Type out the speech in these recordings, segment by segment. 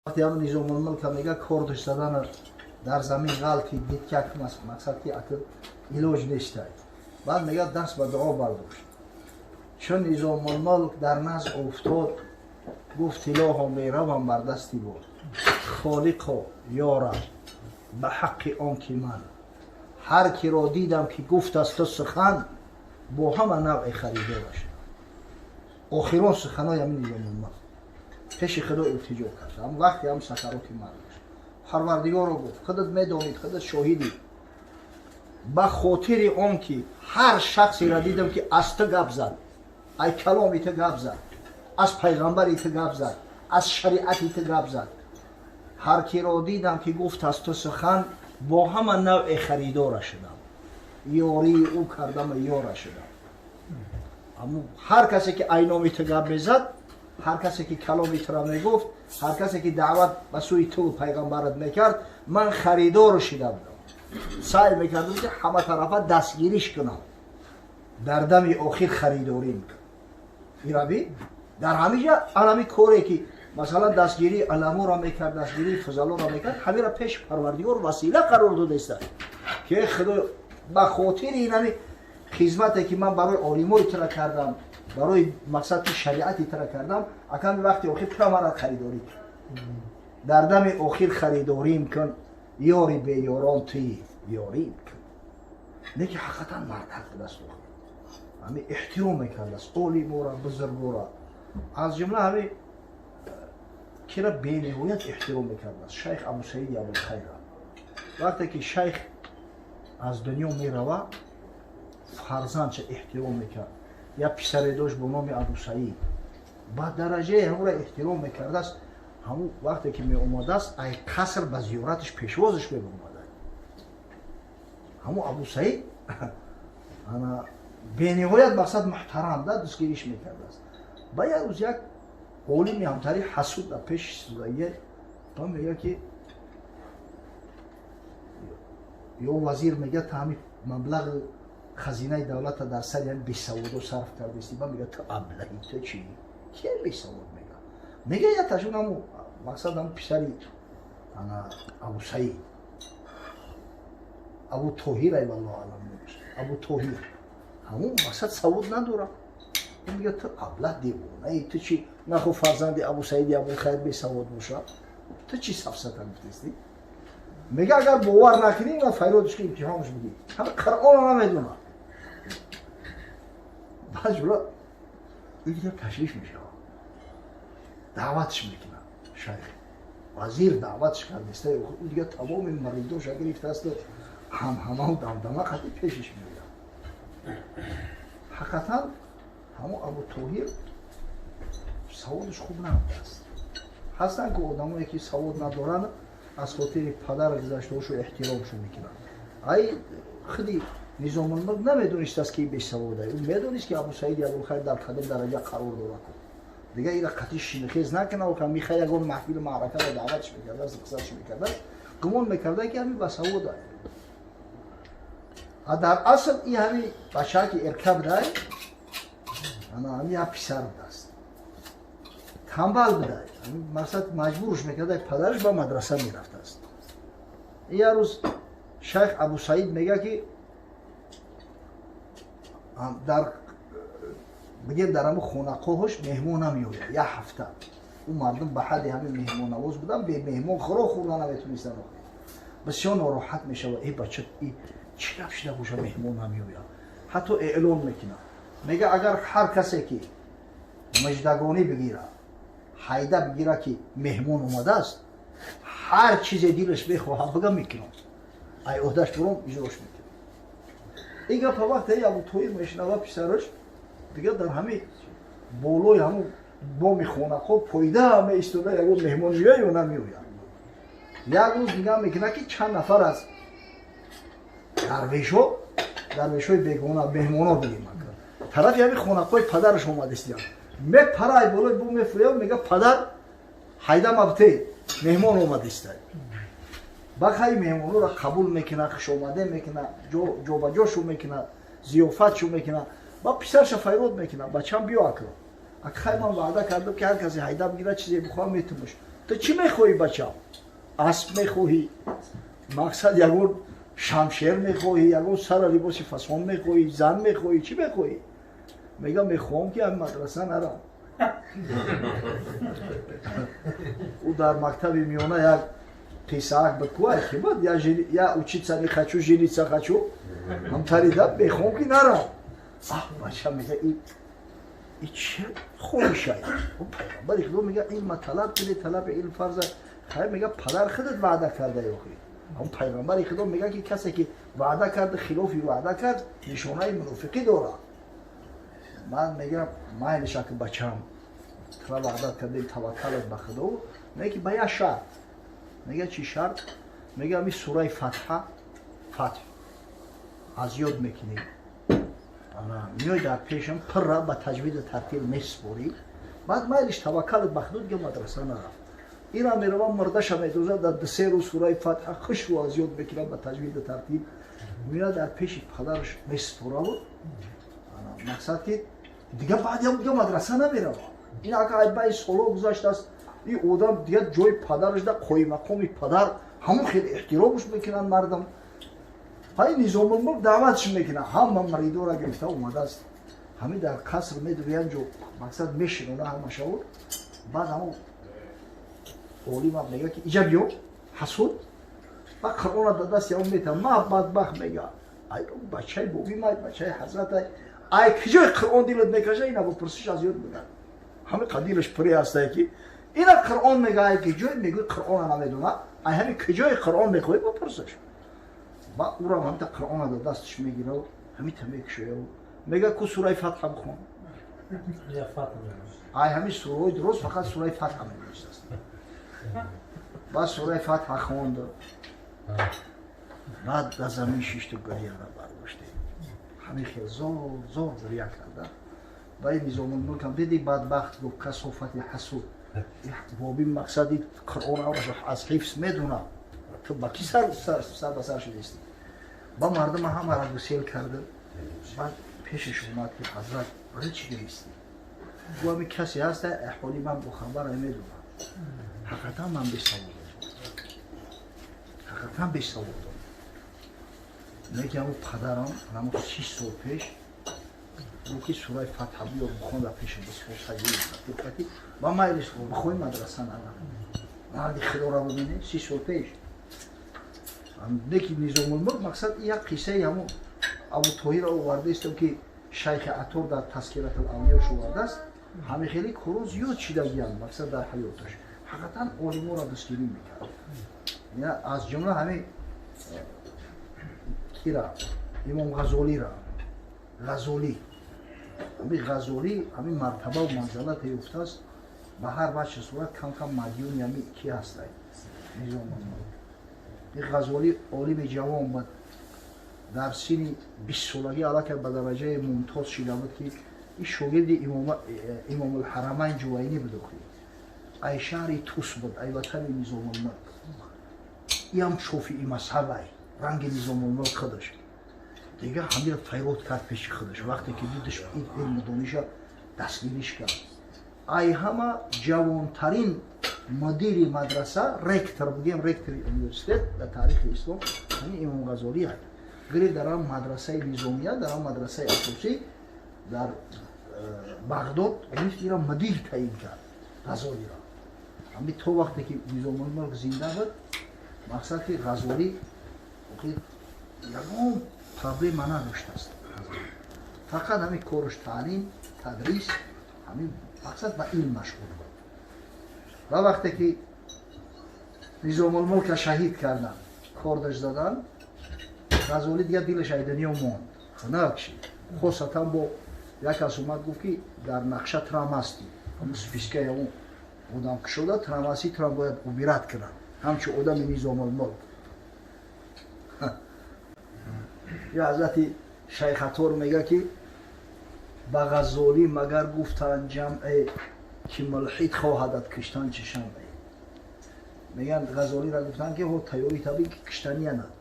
Вақте ҳам Низомулмулка мега, кордаш задан, дар замин ғалти дид, ки як мақсад ки акл илоҷ нестай. Баъд мега, даст ба дуо бардошт. Чун Низомулмулк дар назд уфтод, гуфт: «Илоҳо, меравам бар дасти бод. Холиқо, ёраб, ба ҳаққи он ки ман ҳар киро дидам, ки гуфт аз ту сухан, бо ҳама навъи харидораш». Охирон суханои ҳамин Низомулмулк, пеши Худо илтиҷо кард. Ҳам вақте ҳам сакароти марг дошт. «Парвардигоро, — гуфт, — худат медонид, худат шоҳидӣ. Ба хотири он ки ҳар шахсеро дидам, ки аз ту гап зад, ай каломи ту гап зад, аз пайғамбари ту гап зад, аз шариати ту гап зад, ҳар киро дидам, ки гуфт аз ту сухан, бо ҳама навъе харидора шудам, ёрии ӯ кардама, ёра шудам». Ҳар касе ки айноми ту гап мезад, ҳар касе ки каломи тура мегуфт, ҳар касе ки даъват ба сӯи ту пайғамбарат мекард, ман харидор шида будам, саъй мекардам, ки ҳама тарафа дастгириш кунам. Дар дами охир харидорӣ мекунам. Ираби дар ҳамиҷа анами коре ки, масалан, дастгирии аламоро мекард, дастгирии фузалоро мекард, ҳамира пеши Парвардигор васила қарор додааста, ки Худо, ба хотири инами хизмате ки ман барои олимои тура кардам, барои мақсади шариати тура кардам, аками вақти охир тура мара харидорӣ кун. Дар дами охир харидорим кун, ёри беёрон туи, ёрим кун. Леки ҳақиқатан мардак будааст. Ҳами эҳтиром мекардааст олимора, бузургора. Аз ҷумла ҳами кира бениҳоят эҳтиром мекардааст? Шайх Абусаиди Абулхайра. Вақте ки шайх аз дунё мерава, фарзандша эҳтиром мекард. Як писаре дошт бо номи Абусаид. Ба дараҷаи ҳамура эҳтиром мекардааст, ҳамун вақте ки меомадааст, ай қаср ба зиёраташ, пешвозаш меомада. Ҳамун Абусаид ана бениҳоят мақсад муҳтарам да дастгириш мекардааст. Ба як рӯз як олими ҳамтари ҳасуд дар пеши судае ба мега, ки ё вазир, мега, та ҳами маблағи хазинаи давлата дар сари ҳами бесаводо сарф кардасти. Ба мега: «Ту аблаҳи, ту чи? Ки бесавод?» Мега яташун ҳаму мақсад ҳаму писари ана Абусаид, Абу Тоҳир, ай валлоҳу алам, Абу Тоҳир, ҳамун мақсад савод надорам. Мега: «Ту аблаҳ, девонаи, ту чи? Нахо фарзанди Абусаиди Абулхайр бесавод боша? Ту чи сафсата гуфтести?» Мега: «Агар бовар накунӣ, ман файродиш ки имтиҳонш бигӣ, ҳама Қуръонро намедонам». Баъд ҷула дигар ташвиш мешавад, даъватш мекунад. Шайх вазир даъватш кардеста, ӯ дигар тамоми маридоша гирифтааст, ҳамҳамау дамдама қати пешиш меояд. Ҳақиқатан ҳамо Абу Тоҳир саводаш хуб набудааст. Ҳастанд ки одамое ки савод надоранд, аз хотири падар гузаштаҳошу эҳтиромшо мекунанд. Ай худи Низомулмулк намедонистааст, ки бесавода. Ӯ медонист, ки Абусаиди Абулхайр дар кадом дараҷа қарор дорад. Дигар ира қатъи шинихез накунад, миха ягон маҳфилу маъракаро даъватш мекардааст, рухсатш мекардааст, гумон мекарда, ки ҳами басавода. А дар асл и ҳами бачаки эрка будай, ана ҳами як писар будааст, тамбал будай. Мақсад маҷбурш мекарда падараш, ба мадраса мерафтааст. Як рӯз шайх Абусаид мега, ки дар бигем, дар ҳамн хонақоҳош меҳмон намеояд як ҳафта. Ӯ мардум ба ҳадди ҳамин меҳмоннавоз будан, бе меҳмон хӯрок хӯрда наметонистанд. Бисёр нороҳат мешавад: «Э, бача, чӣ гап шида боша, меҳмон намеояд?» Ҳатто эълон мекунад, мега: «Агар ҳар касе ки муждагонӣ бигирад, ҳайда бигира, ки меҳмон омадааст, ҳар чизе дилаш бехоҳад бига, мекунам, ай ӯҳдаш буром, иҷрош мекунам». Ин гапа вақте Абутоир мешунава, писараш дигар дар ҳами болои ҳамун боми хонақо пойда меистода, ягон меҳмон меояд ё намеояд. Як рӯз нигоҳ мекунад, ки чанд нафар аз дарвешҳо, дарвешҳои бегона, меҳмоно бигем, тарафи ҳами хонақои падараш омадистиянд. Мепара ай болои бом, мефуря, мега: «Падар, ҳайда мабте, меҳмон омадистай». Бахай меҳмонҳоро қабул мекунад, хушомаде мекунад, ҷобаҷошу мекунад, зиёфатшу мекунад. Ба писарша файрод мекунад: «Бачам, биё, акро акхай, ман ваъда кардам, ки ҳар касе ҳайда бигирад, чизе бихоҳам, метумаш. Ту чӣ мехоҳӣ, бачам? Асп мехоҳӣ? Мақсад, ягон шамшер мехоҳӣ, ягон сара либоси фасон мехоҳӣ, зан мехоҳӣ, чӣ мехоҳӣ? Мега, мехоҳам, ки ам мадраса нарам. Ӯ дар мактаби миёна як қиссаак буд, куай ки буд, я учиться не хочу, жениться хочу. Ҳамтарида мехоҳам, ки нарам. Аҳ, бача, мега, и чӣ хоҳишай? Пайғамбари Худо мега, илма талаб кунед, талаби илм фарза. Хайр, мега, падар, худат ваъда карда ёхи. Ҳам пайғамбари Худо мега, ки касе ки ваъда кард, хилофи ваъда кард, нишонаи мунофиқӣ дорад. Ман мегам, майлиша, ки бачам, тра ваъда кардем, таваккалат ба Худо. Мега, ки ба як шарт. Мега, чӣ шарт? Мега, ами сураи Фатҳа, Фатҳ аз ёд мекунӣ, миёй дар пешам, пирра ба таҷвиду тартил месупорӣ, баъд майлиш, таваккалат ба Худо, дига мадраса нарафт. Ира мерава, мурдаша медозад, дар 2-3 рӯз сураи Фатҳа хушрӯ аз ёд мекунад ба таҷвиду тартил, меояд, дар пеши падараш месупораву, мақсад, ки дига баъдиам дига мадраса намерава. Ин ака айбаи солҳо гузаштааст, ин одам дига ҷои падараш да, қоимақоми падар, ҳамон хеле эҳтиромш мекунанд мардам. Ҳай, Низомулмулк даъватш мекунад, ҳама маридора гирифта омадааст, ҳамин дар қаср медуриян ҷо, мақсад, мешинона ҳамашаву. Баъд ҳамон олимам мега, ки иҷа биё, ҳасуд, ба Қуръона да даст ям мета. Ма бадбахт, мега, ай бачаи боби май, бачаи ҳазрат, ай киҷои Қуръон дилат мекаша, ина бипурсиш, аз ёд мегар. Ҳами қадилаш пуре ҳастае, ки ина Қуръон мега, ай киҷои мегӯи, Қуръона намедона, ай ҳами киҷои Қуръон мехоҳӣ, бипурсиш. Ба урам ҳамита Қуръона да дасташ мегира, ҳамита мекушоя, мега, ку сураи Фатҳа бихон. Ай ҳами сураҳои дуруст фақат сураи Фатҳа медонистааст. Баъд сураи Фатҳа хонд, баъд дар замин шишту гиряра бардоште, ҳамин хел зор зор гиря карда. Ва ин Низомулмулкам диди, бадбахт, гуфт, касофати ҳасуд, боби, мақсади, Қуръон аз ҳифз медона, ту ба ки сар ба сар шудисти? Ба мардума ҳамара гусел карда, баъд пешаш омад, ки ҳазрат, барои чӣ гиристӣ? Гу, ҳами касе ҳаста, аҳволи ман бохабара медонам, ҳақиқатан ман бесаводам, ҳақиқатан бесаводам. Лекин ҳамун падарам ҳамун 30 сол пеш гуфт, ки сураи Фатҳа биёр, бихон, дар пешам бисхосаҷи ба майлис, бихоҳи мадраса нарам. Марди Худоро бибине, 30 сол пеш. Лекин Низомулмулк, мақсад, як қиссаи ҳамун Абутоҳира овардаистам, ки Шайхи Атор дар Тазкиратул Авлиёш овардааст. Ҳами хеле коро зиёд шидагиянд, мақсад, дар ҳаёташ ҳақиқатан олиморо дастгирӣ мекард, аз ҷумла ҳамин кира, Имом Ғазолира. Ғазолӣ, ҳамин Ғазолӣ ҳамин мартабаву манзалате ёфтааст, ба ҳар вачҳи сурат кам кам мадюни ҳамин ки ҳастай, Низомулмулк. Ин Ғазолӣ олими ҷавон буд, дар синни 20-солагӣ аллакай ба дараҷаи мумтоз шида буд, ки ин шогирди Имомулҳарамайн Ҷувайнӣ буд, охи ай шаҳри Тус буд, ай ватани Низомулмулк. Иам шофиӣ мазҳабай, ранги Низомулмулк худаш. Дига ҳамира файрод кард пеши худаш, вақте ки дидаш ин илму дониша, дастгириш кард. Ай ҳама ҷавонтарин мудири мадраса, ректор бигем, ректори университет дар таърихи ислом ҳамин Имом Ғазолӣ ай. Гирифт, дар ам мадрасаи низомия, дар ам мадрасаи асосӣ дар Бағдод гирифт, ира мудир таъин кард, Ғазолиро. Ҳами то вақте ки Низомулмулк зинда буд, мақсад, ки Ғазолӣ ягон проблема надоштааст, фақат ҳамин корш таълим, тадрис, ҳамин, мақсад, ба илм машғул буд. Ва вақте ки Низомулмулка шаҳид карданд, кордаш заданд, Ғазолӣ дигар дилаш ай дунё монд, хунак шид. Хосатан бо як кас омад, гуфт, ки дар нақша трам ҳастӣ, ҳамун спискаи ҳамун одам кушода, трам ҳастӣ, трам бояд убирать кунанд ҳамчун одами Низомулмулк. Ё ҳазрати Шайхатор мега, ки ба Ғазолӣ магар гуфтанд ҷамъе, ки мулҳид хоҳадат киштан чи шамъе. Мегӯянд, Ғазолиро гуфтанд, ки ҳо, тайёрӣ табӣ, ки киштаниянад.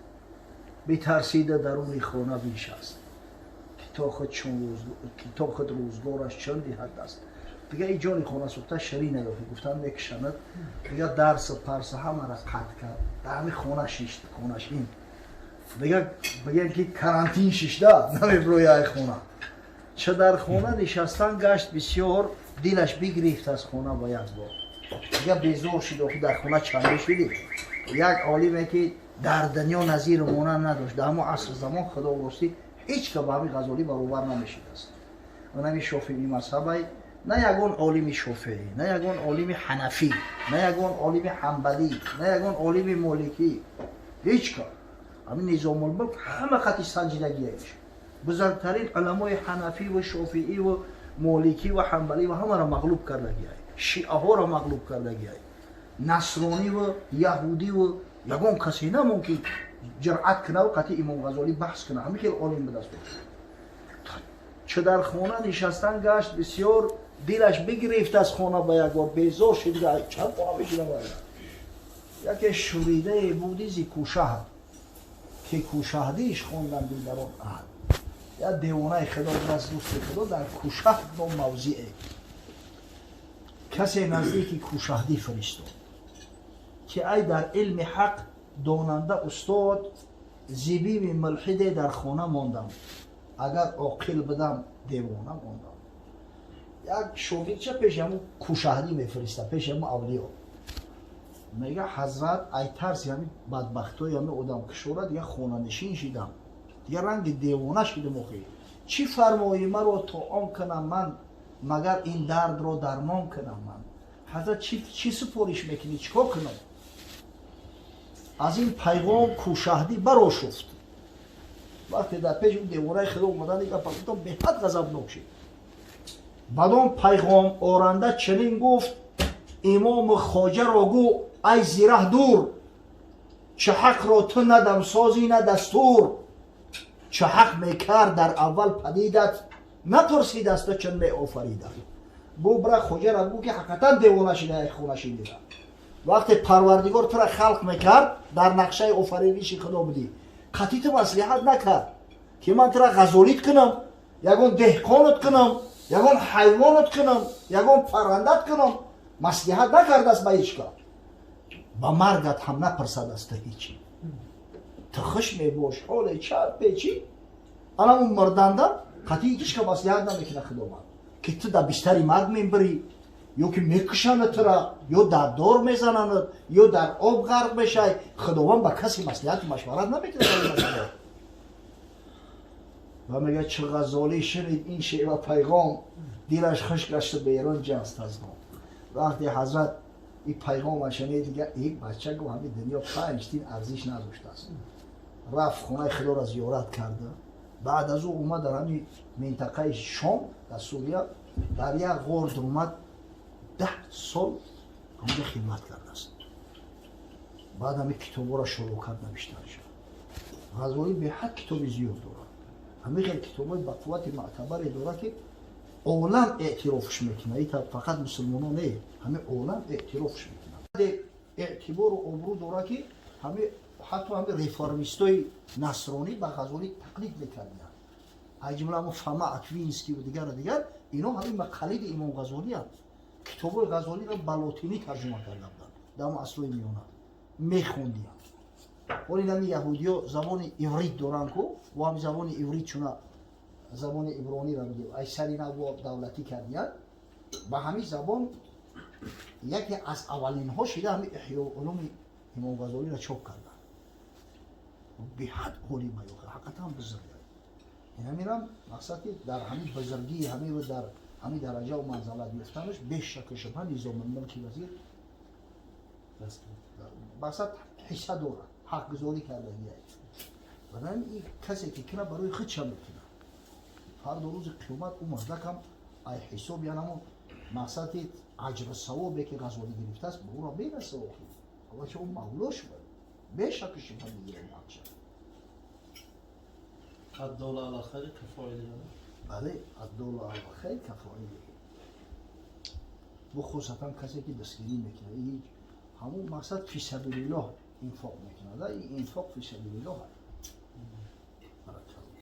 Битарсида даруни хона биншаст, ки то худ рӯзгораш чун диҳад даст. Дига и ҷони хонасӯхта ширин наёфт, гуфтан мекушанад. Дига дарсу парсу ҳамаро қатъ кард, дар ҳамин хона шишт, хонашин. Дига бигем ки карантин шишта, намеброя ай хона. Ча дар хона нишастан гашт бисёр, дилаш бигирифт аз хона ба як бор. Дига безор шид, охи дар хона чанде шудӣ. Як олиме ки дар дунё назиру монанд надошт, дар ҳамон асри замон, худо ростӣ, ҳеҷ ка ба ҳамин Ғазолӣ баробар намешидааст. Онами шофиӣ мазҳабай, на ягон олими шофеӣ, на ягон олими ҳанафӣ, на ягон олими ҳанбалӣ, на ягон олими моликӣ, ҳеҷ ка. Ҳамин Низомулмулк ҳама хати санҷидагиаш. Бузургтарин уламои ҳанафӣ ва шофиӣ ва моликӣ ва ҳанбалӣ ва ҳамаро мағлуб кардагиай, шиаҳоро мағлуб кардагиай, насронӣ ва яҳудӣ ва ягон касе намон ки ҷуръат кунаву қатъи Имом Ғазолӣ баҳс куна. Ҳамин хел олим будаст. Чу дар хона нишастан гашт бисёр, дилаш бигирифт аз хона ба як бор, безор шид, чанд хона мешинам. Яке шуридае буди зи кӯшаҳд, ки кӯшаҳдиш хондан дилдарон аҳд. Як девонаи худо будааст, дӯсти худо, дар Кӯшаҳд ном мавзиъе. Касе наздики Кӯшаҳдӣ фиристод, ки ай дар илми ҳақ донанда устод, зибими мулҳиде дар хона мондам, агар оқил будам, девона мондам. Як шогирдча пеши ҳамун Кӯшаҳдӣ мефириста, пеши ҳамун авлиё. Мега: «Ҳазрат, ай тарси ҳамин бадбахтҳои ҳамин одамкушора дига хонанишин шидам, дига ранги девона шидам. Охи чӣ фармоӣ маро, то он кунам ман, магар ин дардро дармон кунам ман? Ҳазрат, чӣ супориш мекунӣ, чӣ кор кунам?» Аз ин пайғом Кӯшаҳдӣ барошуфт. Вақте дар пеши девонаи худо омадан, гапа гуфтам, беҳад ғазабнок шид. Бадон пайғом оранда чунин гуфт: «Имому хоҷаро гӯ, ай зираҳ дур, чӣ ҳақро ту на дамсозӣ, на дастур. Чӣ ҳақ мекард дар аввал падидат, напурсид аз ту чун меофаридат». Бу бира хоҷара гӯ, ки ҳақиқатан девона шида, хона шидида. Вақте Парвардигор тура халқ мекард, дар нақшаи офариниши худо будӣ, қатъи ту маслиҳат накард, ки ман тура ғазолит кунам, ягон деҳқонат кунам, ягон ҳайвонат кунам, ягон паррандат кунам. Маслиҳат накардааст ба ҳеҷ кас. Ба маргат ҳам напурсад аз ту ҳечи. Ту хуш мебош, ҳоле чар печи анамун мурданда қатъи ҳеҷ ка маслиҳат намекунад Худованд, ки ту дар бистари марг мебирӣ, ё ки мекушанд тура, ё дар дор мезананд, ё дар об ғарқ мешай. Худованд ба касе маслиҳату машварат намекунад. Ва мега, чӣ Ғазолӣ шунид ин шева пайғом, дилаш хуш гашту берун ҷаст аз ғом. Вақте ҳазрат и пайғома шунид, дига и бача гу ҳами дунё 5 тин арзиш надоштааст. Рафт, хонаи худоро зиёрат карда. Баъд аз ӯ омад, дар ҳами минтақаи Шом, дар Сурия, дар як ғор омад, 10 сол ҳамҷа хидмат кардааст. Баъд ҳами китобҳоро шурӯъ кард навиштанша. Ғазолӣ беҳад китоби зиёд дорад. Ҳамин хел китобҳои ба қуввати мӯътабаре дорад, ки олам эътирофш мекунад. Ита фақат мусулмонон не, ҳамин олам эътирофш мекунад. Эътибору обрӯ дорад, ки ҳами ҳатто ҳами реформистои насронӣ ба Ғазолӣ тақлид мекардиянд. Аз ҷумла ҳамо Фома Аквинскиву дигару дигар, ино ҳамин муқаллиди Имом Ғазолианд. Китобҳои Ғазолиро ба лотинӣ тарҷума карда буданд, дар ҳамон асрҳои миёна мехондиянд. Ҳоли нами яҳудиё забони иврит доранд ку, бо ҳами забони иврит, чуна забони иброниро бигем, ай сари нав бо давлатӣ кардиянд, ба ҳамин забон яке аз аввалинҳо шида ҳами Эҳё улуми Имом Ғазолиро чоп карданд. Беҳад олима, ҳақиқатан бузург. Ин ҳаминам мақсад, ки дар ҳамин бузургии ҳамин дар ҳамин дараҷаву манзалат ёфтанаш, бешаку шубҳа, Низомулмулки вазир мақсад ҳисса дорад, ҳақгузорӣ кардагия. Барои ин касе ки кина, барои худша мекунад. Фардо рӯзи қиёмат ӯ мардакам ай ҳисоб янамо мақсади аҷру савобе ки Ғазолӣ гирифтааст, ба ӯро мераса. Охир авача ӯ мавло шуд, бешаку шубҳа мегирад ҳақша. الدال على الخير كفاعله. Бале, الدال على الخير كفاعله. Бухусатан касе ки дастгирӣ мекунад, ҳамун мақсад في سبيل الله инфоқ мекунад. Ин инфоқ في سبيل الله.